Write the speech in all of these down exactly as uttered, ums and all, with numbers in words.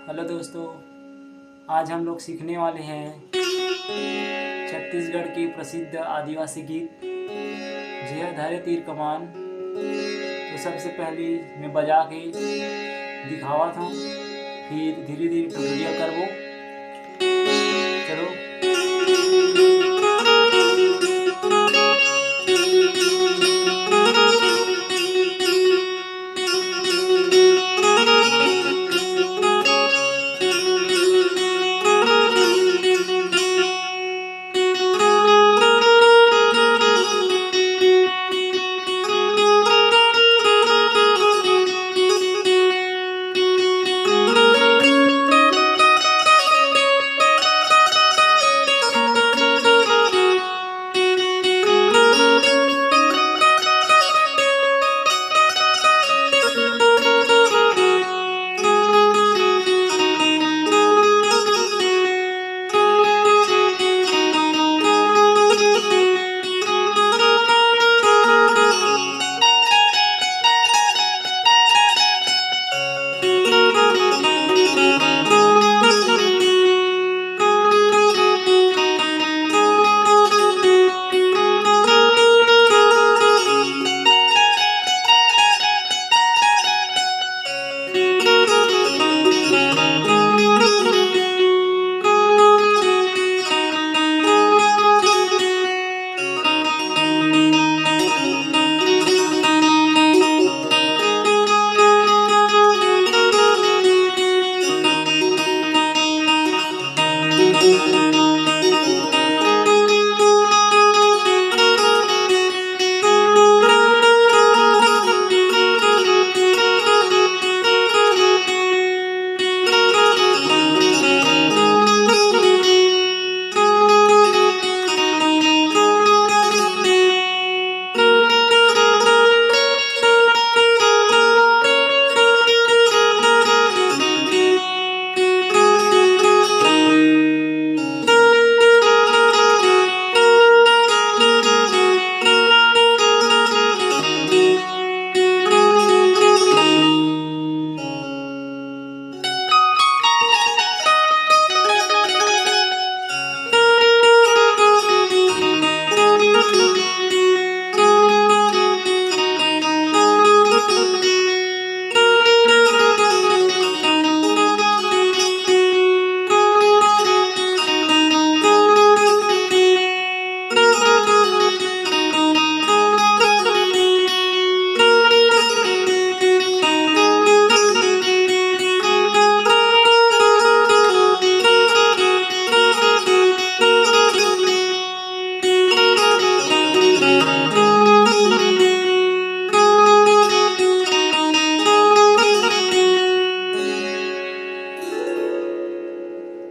Hello दोस्तों, आज हम लोग सीखने वाले हैं छत्तीसगढ़ के प्रसिद्ध आदिवासी गीत जेहा धरे तीर कमान। तो सबसे पहले मैं बजा के दिखावत हूँ, फिर धीरे धीरे ट्यूटोरियल करबो। चलो।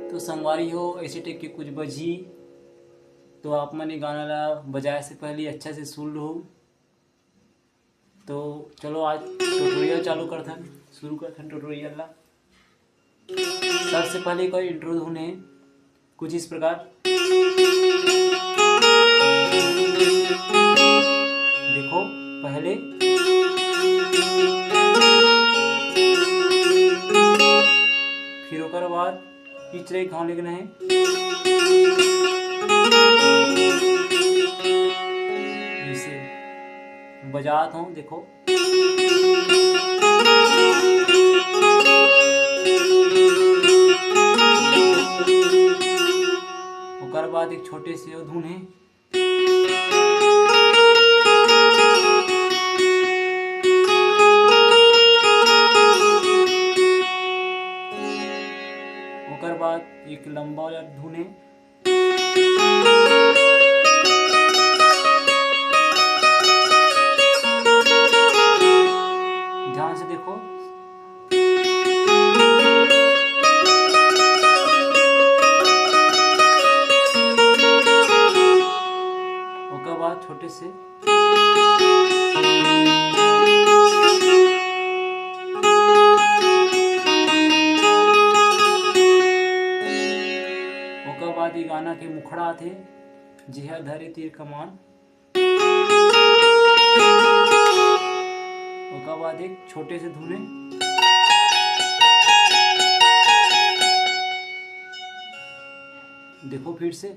तो संगवारी हो, ऐसे टाइप के कुछ बजी, तो आप मन ये गाना ला बजाए से पहले अच्छा से सुन लो। तो चलो, आज ट्यूटोरियल चालू करथन, शुरू करथन ट्यूटोरियल ला। सबसे पहले कोई इंट्रो धुन है, कुछ इस प्रकार। देखो, पहले, फिर ओकर बाद पिच रही घाव लेके नहीं, ऐसे बजात हूँ। देखो, ओकर बाद एक छोटे से धुन है। ओकर बाद एक लंबा वाला धुन है। ध्यान से देखो। ओकर बाद छोटे से। ओकर बाद ये गाना के मुखड़ा आथे, जेहा धरे तीर कमान। ओकर बाद एक छोटे से धुन है। देखो फिर से।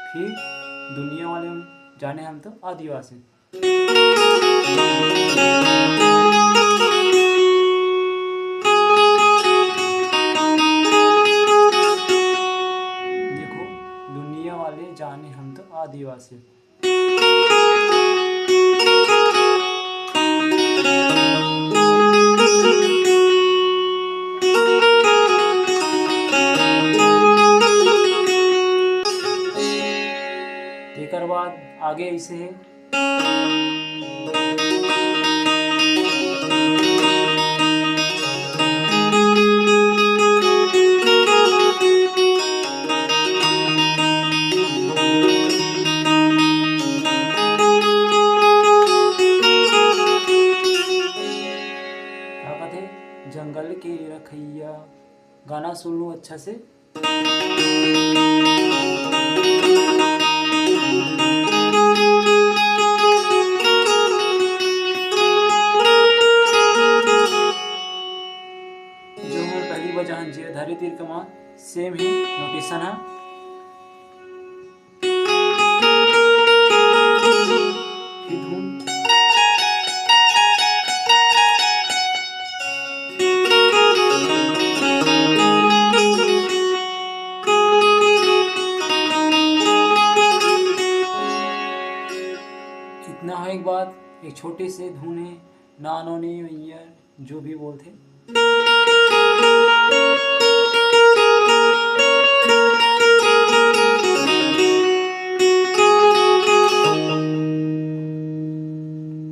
फिर दुनिया वाले जाने हम तो आदिवासी। देखो, दुनिया वाले जाने हम तो आदिवासी। तेकर बाद आगे ऐसे है। का कथे? जंगल के रखैया। गाना सुन लूं अच्छा से। जो हमर पहली बजान जे धरे तीर कमा, same ही notation है। फिर धुन। इतना है एक बात, एक छोटे से धुन है, नानो ने भैया जो भी बोलथे।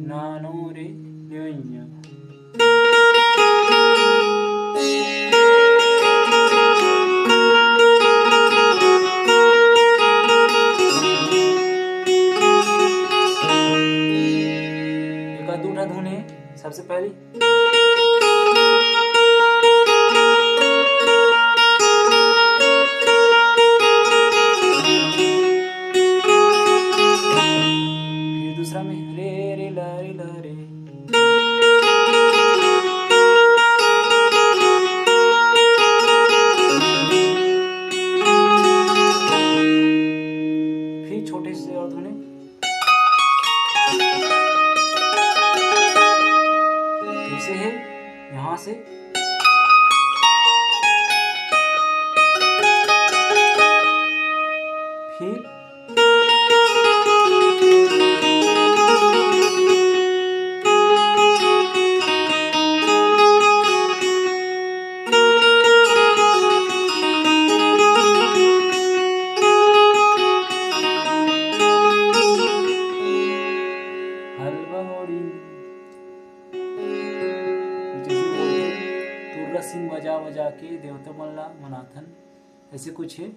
नानो रे लेवैया। एकर दू ठा धुन हे। सबसे पहली फिर दूसरा में रे रे ला रे ला रे। फिर छोटे से और धुन। कैसे है? यहाँ से। फिर हलवा होड़ी। कुछ ऐसे बोलते, तुर्रा सिंह बजा बजा के देवता मन ला मनाथन, ऐसे कुछ है।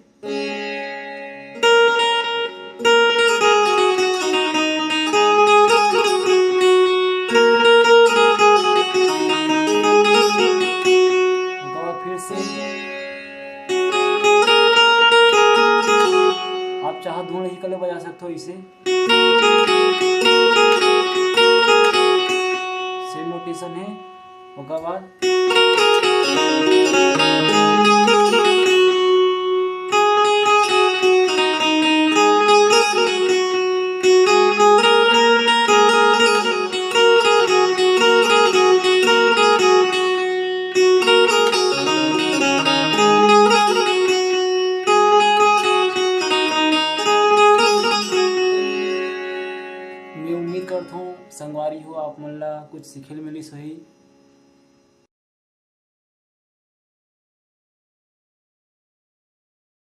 ओकर बाद फिर से आप चाहो धुन ही कले बजा सकते हो इसे। Same notation है, ओकर बाद मैं उम्मीद करथों संगवारी हो, आप मन ला कुछ सीखे ल मिलिस होही।